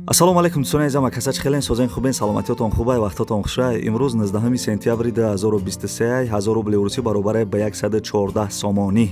Ассалому алайкум дӯстони азизам, акасач хелен созен хубен, саломатиётон хубай, вақтотон хушай. Имрӯз 19 сентябри 2023, 1000 рубли русӣ баробар ба 114 сомонӣ.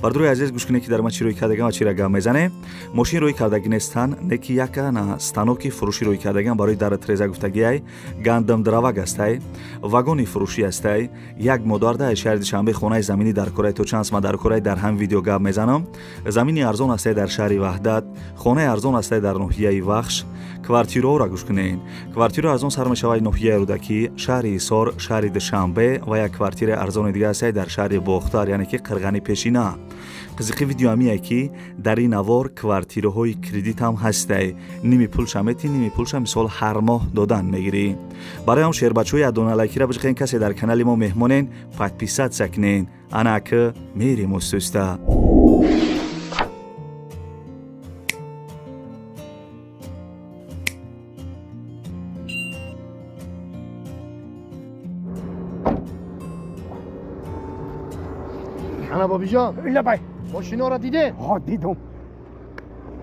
Бардурои азиз, гӯш кунед, ки дар ма чӣ рӯй кардагам ва чӣ гап мезанем. Мошин рӯй кардагӣ нестан, не ки яка на станоки фурӯшӣ рӯй кардагам барои дар треза гуфтагиай, гандам драваг астай, вагони фурӯшӣ астай, як модарда шаҳри Душанбе хонаи заминӣ дар кораи то чанд сма дар кораи дар ҳам видео гап мезанам. Замини арзон астай дар шаҳри Ваҳдат, хонаи арзон астай дар ноҳияи Вахш. Квартираҳоро гӯш кунед. Квартираҳо арзон сар мешавад ноҳияи Рӯдакӣ, шаҳри Ҳисор, шаҳри Душанбе ва як квартираи арзони дигар ҳастад дар шаҳри Бохтар, яъне ки Қирғани пешина. Қизиқи видео ҳамие ки дар ин навор квартираҳои кредит ҳам ҳастай. Ними пулша метӣ, ними пулша мисол ҳар моҳ додан мегирӣ. Барои ҳам шербачаҳои адоналайкира биҷиқен, касе дар канали мо меҳмонен, подписатсия кунен. Ана ки мерим устуста. Ана бобиҷон, лабай, мошиноро дидед? Ҳа, дидум.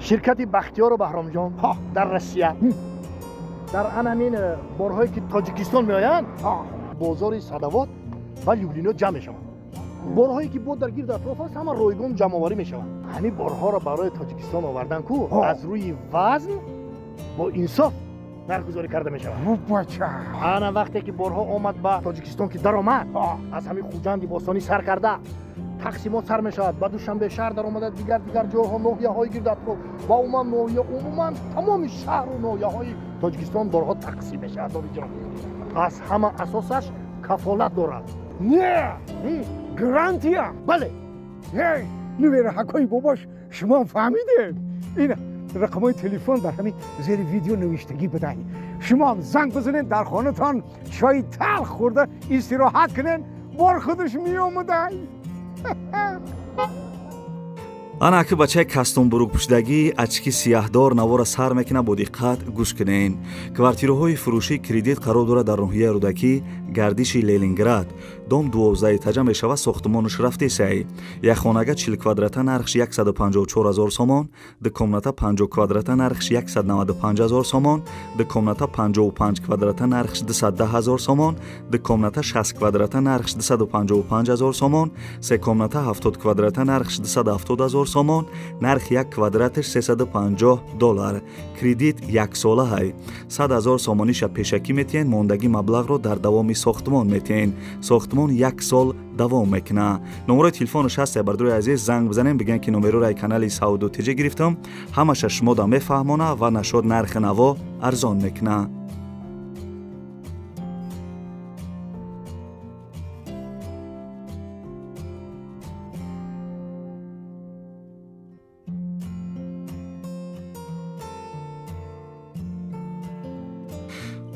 Ширкати Бахтиёру Баҳромҷон дар Россия дар ан ҳамин борҳое ки Тоҷикистон меоянд, бозори Садовод ва Люблино ҷамъ мешаванд. Борҳое ки бо дар гирд атроф аст, ҳама ройгон ҷамъоварӣ мешаванд. Ҳамин борҳоро барои Тоҷикистон овардан ку аз рӯи вазн бо инсоф нархгузорӣ карда мешавад. Ана вақте ки борҳо омад ба Тоҷикистон, ки даромад, аз ҳамин Хуҷанди бостонӣ сар карда тақсимот сар мешавад, ба Душанбе шаҳр даромада, дигар дигар ҷойҳо, ноҳияҳои гирд атроф ва умуман ноҳия, умуман тамоми шаҳру ноҳияҳои Тоҷикистон борҳо тақсим мешавад. Бобиҷон, аз ҳама асосаш кафолат дорад. Не, гарантия. Бале. Нувераҳакои бобош, шумо фаҳмидед? Ин рақамҳои телефон дар ҳамин зери видео навиштагӣ будай. Шумо занг бизанед, дар хонатон чойи талх хӯрда истироҳат кунед, бор худаш меомадай. Ана аки бачаи кастумбурук пӯшидагӣ, очки сияҳдор навора сар мекунад, бо диққат гӯш кунед. Квартираҳои фурӯшии кредит қарор дорад дар ноҳияи Рӯдакӣ, гардиши Ленинград. Дом 12 этажа мешавад, сохтумонаш рафтесай. Як хонага 40 квадрата нархш 154 ҳазор сомон, ду комната 50 квадрата нархш 195 ҳазор сомон, ду комната 55 квадрата нархш 210 ҳазор сомон, ду комната 60 квадрата нархш 255 ҳазор сомон, се комната 70 квадрата нархш 270 ҳазор сомон, нарх як квадраташ 350 доллар. Кредит яксола ҳай. 100 ҳазор сомониша пешакӣ метиҳен, мондагӣ маблағро дар давоми сохтмон метиҳен. Сохтмон як сол давом мекунад. Номерои телефонаш ҳаст, бардорои азиз, занг бизанем, бигӯем ки номероро ай канали Сауду ТЖ гирифтам, ҳамаша шумода мефаҳмона ва нашод нархи наво арзон мекунад.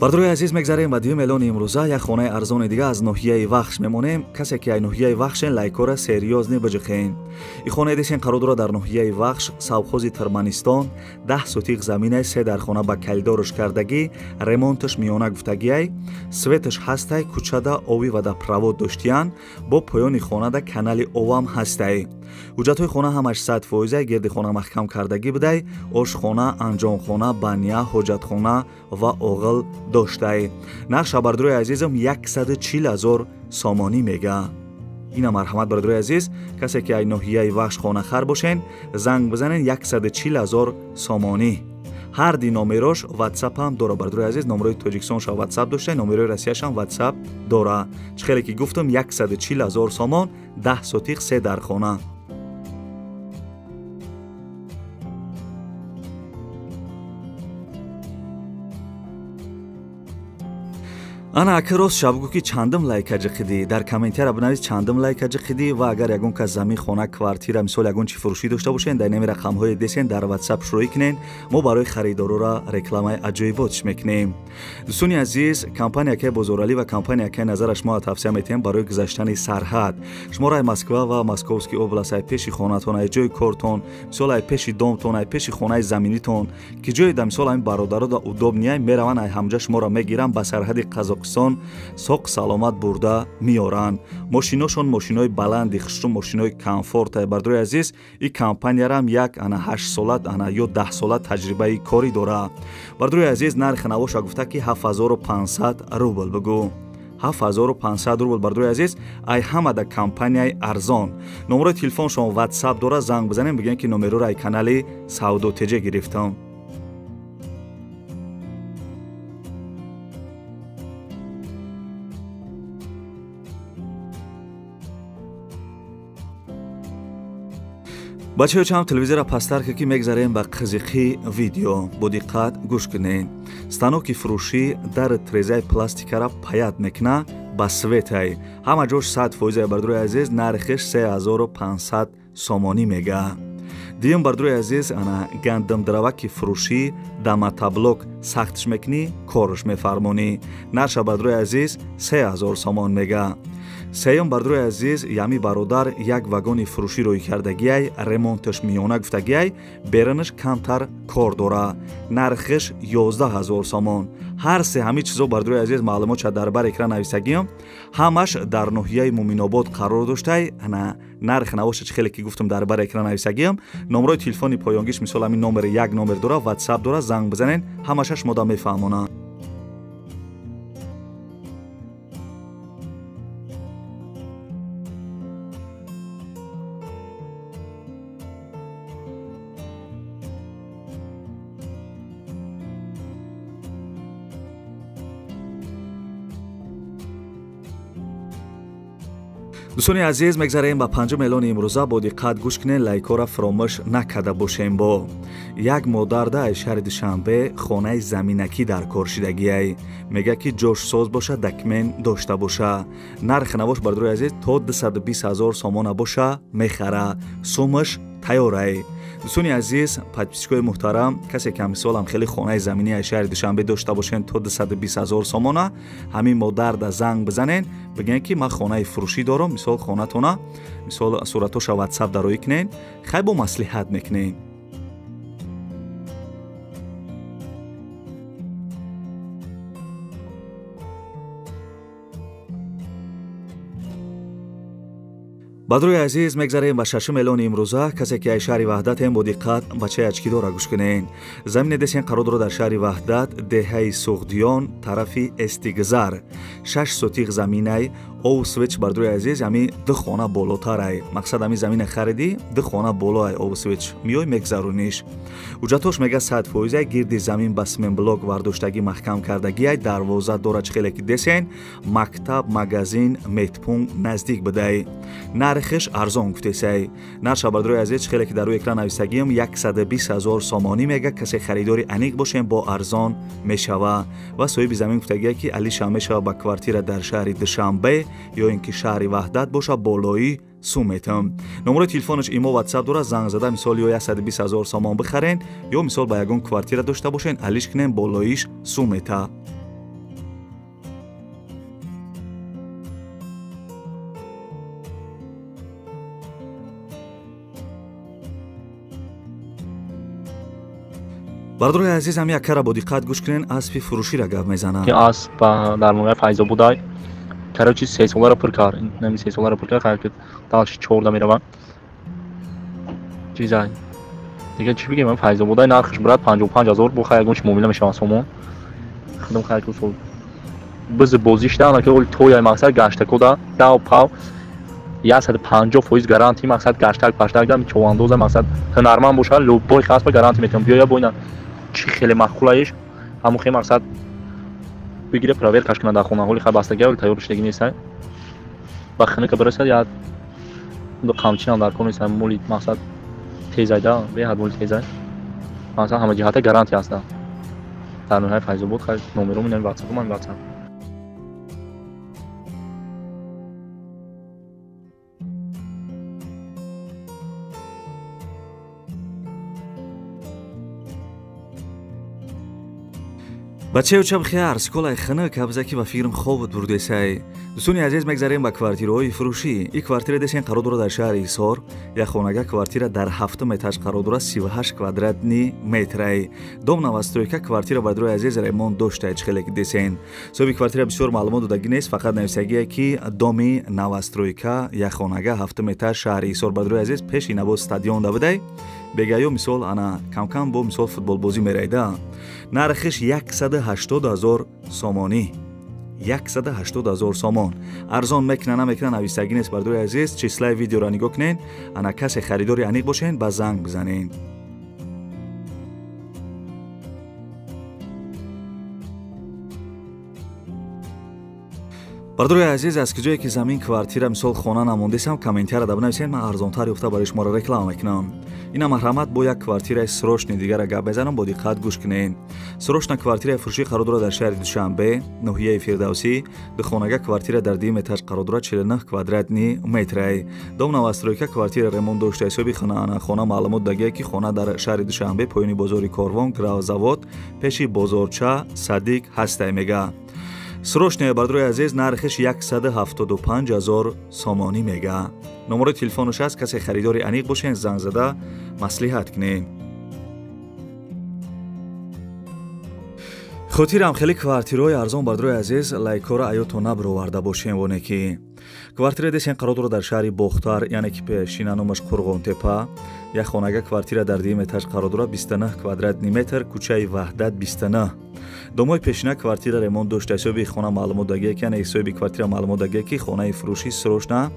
Бардорои азиз, мегзарем ба дуюм эълони имрӯза. Як хонаи арзони дига аз ноҳияи Вахш мемонем. Касе ки ай ноҳияи Вахшен, лайкора серьёзно биҷиқен. И хонаи десен қарор дорад дар ноҳияи Вахш, совхози Туркманистон, 10 сотиқ заминай, се дар хона ба калидорш кардагӣ, ремонташ миёна гуфтагиай, светаш ҳастай, кӯчада ови водопровод доштиян, бо поёни хонада канали овам ҳастай. Ҳуҷҷатҳои хона ҳамаш 100%, гирди хона маҳкам кардагӣ будай, ошхона, анҷомхона, баня, ҳоҷатхона ва оғил доштай. Нарх бардорои азизам 140 ҳазор сомонӣ мега. Ина марҳамат, бардорои азиз, касе ки ай ноҳияи Вахш хонахар бошен, занг бизанен, 140 ҳазор сомонӣ. Ҳар ди номерош ватсап ҳам дора, бардорои азиз, номерои Тоҷикистонша ватсап дошта, номерои Россияшам ватсап дора. Чӣ хеле ки гуфтам, 140 ҳазор сомон, 10 сотиқ, се дар хона. Ана аки рост шаб гӯ ки чандум лайка ҷиқидӣ, дар комментария бинавис чандум лайка ҷиқидӣ. Ва агар ягон кас замин, хона, квартира, мисол ягон чи фурӯшӣ дошта бошен, дар нами рақамҳои десен дар ватсап шурӯӣ кунен, мо барои харидорора рекламаи аҷоиботш мекунем. Дӯстони азиз, компания акай Бозоралӣ ва компания акай Назара шуморо тавсия метиҳем барои гузаштани сарҳад. Шуморо ай Москва ва Московский област, ай пеши хонатон, ай ҷои кортон, мисол ай пеши домтон, ай пеши хонаи заминитон, ки ҷое да мисол ҳамин бародаро да удобнияй мераванд, ай ҳамҷа шуморо мегиранд, ба сарҳади Қазоқистон Қазоқистон соқ саломат бурда меоранд. Мошиношон мошинои баланди хушрӯ, мошинои комфортай. Бардорои азиз, ин компаниярам як ана 8 сола ана ё 10 сола таҷрибаи корӣ дора. Бардорои азиз, нархи навоша гуфта ки 7500 рубл бигӯ. 7500 рубл бардорои азиз, ай ҳамада компанияи арзон. Номерои телефоншон WhatsApp дора, занг бизанем, бигӯем ки номероро ай канали Савдо ТЖ гирифтам. Бачаҳо, чам телевизора пасттар ки мегзарем ба қизиқи видео. Бо диққат гӯш кунед. Станоки фурӯшӣ дар трезаи пластикара паят мекуна ба светай. Ҳама ҷош 100% бардорои азиз, нархиш 3500 сомонӣ мега. Дуюм бардорои азиз, ана гандумдраваки фурӯшӣ даматаблок сахтш мекунӣ, корш мефармонӣ. Нарша бардорои азиз 3000 сомон мега. Сеюм бардорои азиз, ями бародар як вагони фурӯшӣ рӯй кардагиай, ремонташ миёна гуфтагиай, беранаш камтар кор дора. Нархиш 11000 сомон. Ҳар се ҳами чизо бардорои азиз маълумотша дар бар экран нависагиам, ҳамаш дар ноҳияи Муминобод қарор доштай. Ана нарх навоша чӣ хеле ки гуфтам дар бар экран нависагиам. Номерои телефони поёнгиш мисол ҳамин номери як номер дора, WhatsApp дора, занг бизанен, ҳамаша шумода мефаҳмонанд. Дӯстони азиз, мегзарем ба панҷум эълони имрӯза. Бо диққат гӯш кунед, лайкҳоро фаромӯш накарда бошем. Бо як модарда аз шаҳри Душанбе хонаи заминакӣ дар кор шидагиай. Мега ки ҷошсоз боша, документ дошта боша. Нархи навош бардорои азиз то 220 000 сомона боша мехара. Сумаш тайёрай. Дӯстони азиз, подписчикои муҳтарам, касе ки ҳамисолам хеле хонаи заминӣ аз шаҳри Душанбе дошта бошен то 220 000 сомона, ҳамин модарда занг бизанен, бигӯен ки ман хонаи фурӯшӣ дорам, мисол хонатона, мисол суратоша WhatsApp дароӣ кунен, хай бо маслиҳат мекунен. Бадрои азиз, мегзарем ба шашум эълони имрӯза. Касе ки аз шаҳри Ваҳдатем, бо диққат бачаи ачкидора гӯш кунен. Замине десен қарор дорад дар шаҳри Ваҳдат, деҳаи Суғдиён, тарафи Эстигзар. 6 сотиқ заминай, ов свеч бардрои азиз, ҳами ду хона болотарай. Мақсад ҳами замина харидӣ, ду хона болоай ов свеч. Миёй мегзарониш. Ҳуҷҷатош мега 100%, гирди замин ба сменблок вардоштагӣ маҳкам кардагиай, дарвоза дора чӣ хеле ки десен, мактаб, магазин, медпункт наздик будай. Нархиш арзон гуфтесай. Нарша бардрои азиз чӣ хеле ки дар рӯи экран нависагиам 120 000 сомонӣ мега. Касе харидори аниқ бошем, бо арзон мешава. Ва соҳиби замин гуфтагия ки алиша мешава ба квартира дар шаҳри Душанбе ё ин ки шаҳри Ваҳдат боша, болоӣ сум метам. Номерои телефонаш имо WhatsApp дора, занг зада мисол ё 120 000 сомон бихарен, ё мисол ба ягон квартира дошта бошен, алиш кунен, болоиш сум мета. Бардорои азиз, ҳам як кара бо диққат гӯш кунен, аспи фурӯширо гап мезанад. Ки асп дар ноҳияи Файзободай, короче, 3 соларо пур кард. Нами 3 соларо пур кард, хайр ки дальше 14 мерава. Чизай. Дига чӣ бигем, Файзободай нархш брат 55000 бо хай ягон чи муомила мешавад сомон. Худам хайр ки сол биз бозишта, ана ки оли тояй мақсад гаштакода, дав пав 150% гарантия, мақсад гаштак паштак дам човандоза, мақсад ҳунарманд бошад, любой хасба гарантия метавон. Биёя бойна чӣ хеле маъқулаеш, ҳамон хе мақсад бигире проверкаш кунад дар хона. Ҳоли хай бастагия, ҳоли тайёр шудагӣ нестай. Ба хинака бирасад, я қамчинам дар кор нестай, моли мақсад тезайда, беҳад моли тезай. Мақсад ҳама ҷиҳата гарантия ҳаста. Дар ноҳияи Файзобод хай номером инами WhatsApp, ман WhatsApp. Бачаё чаб хиар, сколай хинак, абзаки ба фирм хобут бурдесай. Дӯстони азиз, мегзарем ба квартираҳои фурӯшӣ. Ин квартира десен қарор дорад дар шаҳри Ҳисор. Як хонага квартира дар ҳафтум этаж қарор дорад, 38 квадратный метрай. Дом новостройка, квартира бардорои азиз ремонт доштае, чӣ хеле ки десен. Соҳиби квартира бисёр маълумот додагӣ нест, фақат нависагие ки доми новостройка, як хонага, ҳафтум этаж, шаҳри Ҳисор. Бардорои азиз, пеши набо стадион да будай. Бегаё мисол ана камкам бо мисол футболбозӣ мерайда. Нархиш 180 000 сомонӣ. 180 000 сомон. Арзон мекуна намекуна нависагӣ нест бардорои азиз. Числаи видеоро нигоҳ кунед. Ана касе харидори аниқ бошен, ба занг бизанед. Бардорои азиз, аз куҷое ки замин, квартира, мисол хона намондесам, комментария да бинависед, ман арзонтар ёфта барои шуморо реклама мекунам. Ина марҳамат, бо як квартираи срочный дигара гап мезанам, бо диққат гӯш кунед. Срочна квартираи фурӯшӣ қарор дорад дар шаҳри Душанбе, ноҳияи Фирдавсӣ. Духонага квартира дар дуюм этаж қарор дорад, 49 квадратный метрай. Дом новостройка, квартира ремонт дошта. Ҳисоби хона маълумот дагия ки хона дар шаҳри Душанбе, поёни бозори Корвон, Гравзавод, пеши бозорча Садик ҳастай мега. Срочная бардорои азиз, нархиш 175 000 сомонӣ мега. Номерои телефонаш аст, касе харидори аниқ бошен, занг зада маслиҳат кунед. Хотирам хеле квартираҳои арзон бардорои азиз, лайкҳоро аётон набироварда бошем воне ки. Квартира десен қарор дорад дар шаҳри Бохтар, яъне ки пешина номаш Қурғонтепа. Як хонага квартира дар дуюм этаж қарор дорад, 29 квадратный метр, кӯчаи Ваҳдат 29. Домои пешина квартира ремонт дошта. Ҳисоби хона маълумот дагия ки, яъне ҳисоби квартира маълумот дагия ки хонаи фурӯшӣ срочна.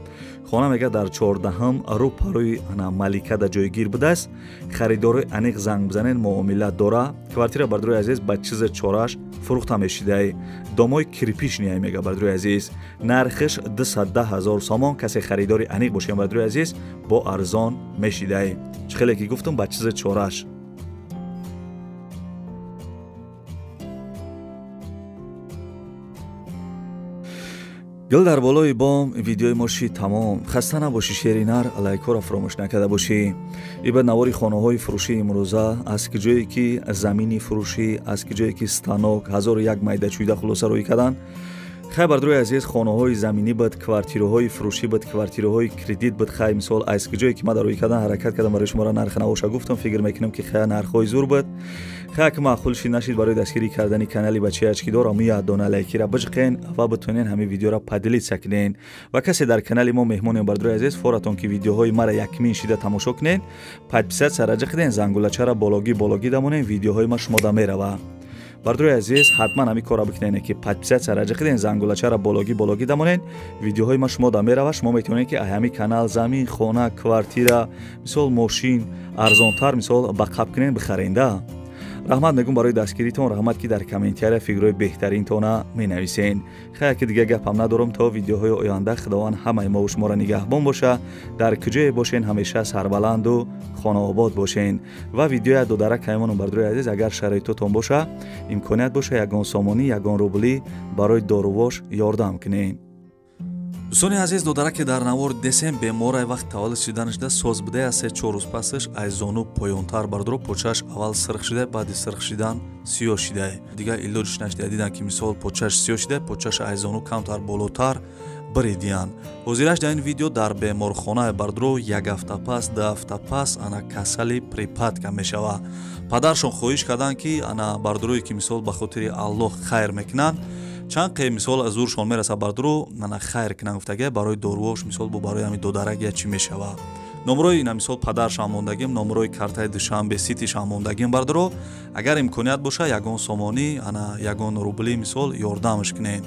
Хона мега дар 14-ҳам рӯ парои ана Малика да ҷойгир будааст. Харидори аниқ занг бизанед, муомила дора. Квартира бардорои азиз ба чизи чораш фурӯхта мешидай. Домои кирпичный мега бардорои азиз. Нархиш 210 000 сомон. Касе харидори аниқ бошед бардорои азиз, бо арзон мешидай. Чӣ хеле ки гуфтам, ба чизи чораш. Гул дар болои бом, видеои мо шид тамом. Хаста набошӣ шери нар, лайкҳоро фаромӯш накарда бошӣ. Ибад навори хонаҳои фурӯшии имрӯза, аз куҷое ки замини фурӯшӣ, аз куҷое ки станок, 1001 майда чӯйда хулоса рӯй карданд. Хай бардорои азиз, хонаҳои заминӣ буд, квартираҳои фурӯшӣ буд, квартираҳои кредит буд. Хай мисол аз куҷое ки ма дар рӯй кардан ҳаракат кардам барои шуморо нарх навоша гуфтам, фикр мекунам ки хай нархҳои зур буд. Хай ки маъқул шид нашид, барои дастгирӣ кардани канали бачаи ачкидор ҳамун як дона лайкира биҷиқен ва битонен ҳамин видеоро поделиться кунен. Ва касе дар канали мо меҳмонем бардорои азиз, форатон ки видеоҳои мара якмин шида тамошо кунен, подписаться раҷиқиден, зангулачара бологӣ бологӣ дамонен, видеоҳои ма шумо да мерава. Бардорои азиз, ҳатман ҳамин корро бикунед ки подписаться раҷиқиден, зангулачара бологӣ бологӣ дамонен, видеоҳои ма шумо да мерава. Шумо метавонед ки ҳамин канал замин, хона, квартира, мисол мошин арзонтар мисол ба қаб кунен, бихаренда. Раҳмат мегӯм барои дастгиритон, раҳмат ки дар комментария фикрҳои беҳтаринтона менависен. Хай ки дига гапам надорам, то видеоҳои оянда Худованд ҳамаи мову шуморо нигаҳбон боша. Дар куҷое бошен ҳамеша сарбаланду хонаобод бошен. Ва видеоя додарак каймонум бардорои азиз, агар шароитотон боша, имконият боша, ягон сомонӣ, ягон рублӣ барои дорувош ёрдам кунен. Дӯстони азиз, додараке дар навор десем беморай вақт таваллуд шиданашда соз будая, аз 3-4 рӯз пасаш аз зону поёнтар бардоро почаш аввал сирх шида, баъди сирх шидан сиёҳ шида. Дигар илоҷш нашида, дидан ки мисол почаш сиёҳ шида, почаш аз зону камтар болотар биридиян. Ҳозираш дар ин видео дар беморхонаи бардоро як ҳафта пас, 2 ҳафта пас ана касали припадка мешава. Падаршон хоҳиш карданд ки ана бардорое ки мисол ба хотири Аллоҳ хайр мекунанд, чанд қе мисол аз зуршон мераса бардоро ана хайр кунанд гуфтага, барои доруош мисол бо барои ҳамин додарак я чӣ мешава. Номрои ина мисол падаршам мондагим, номрои картаи Душанбе Ситишам мондагим бардоро, агар имконият боша ягон сомонӣ, ана ягон рубли мисол ёрдамш кунед.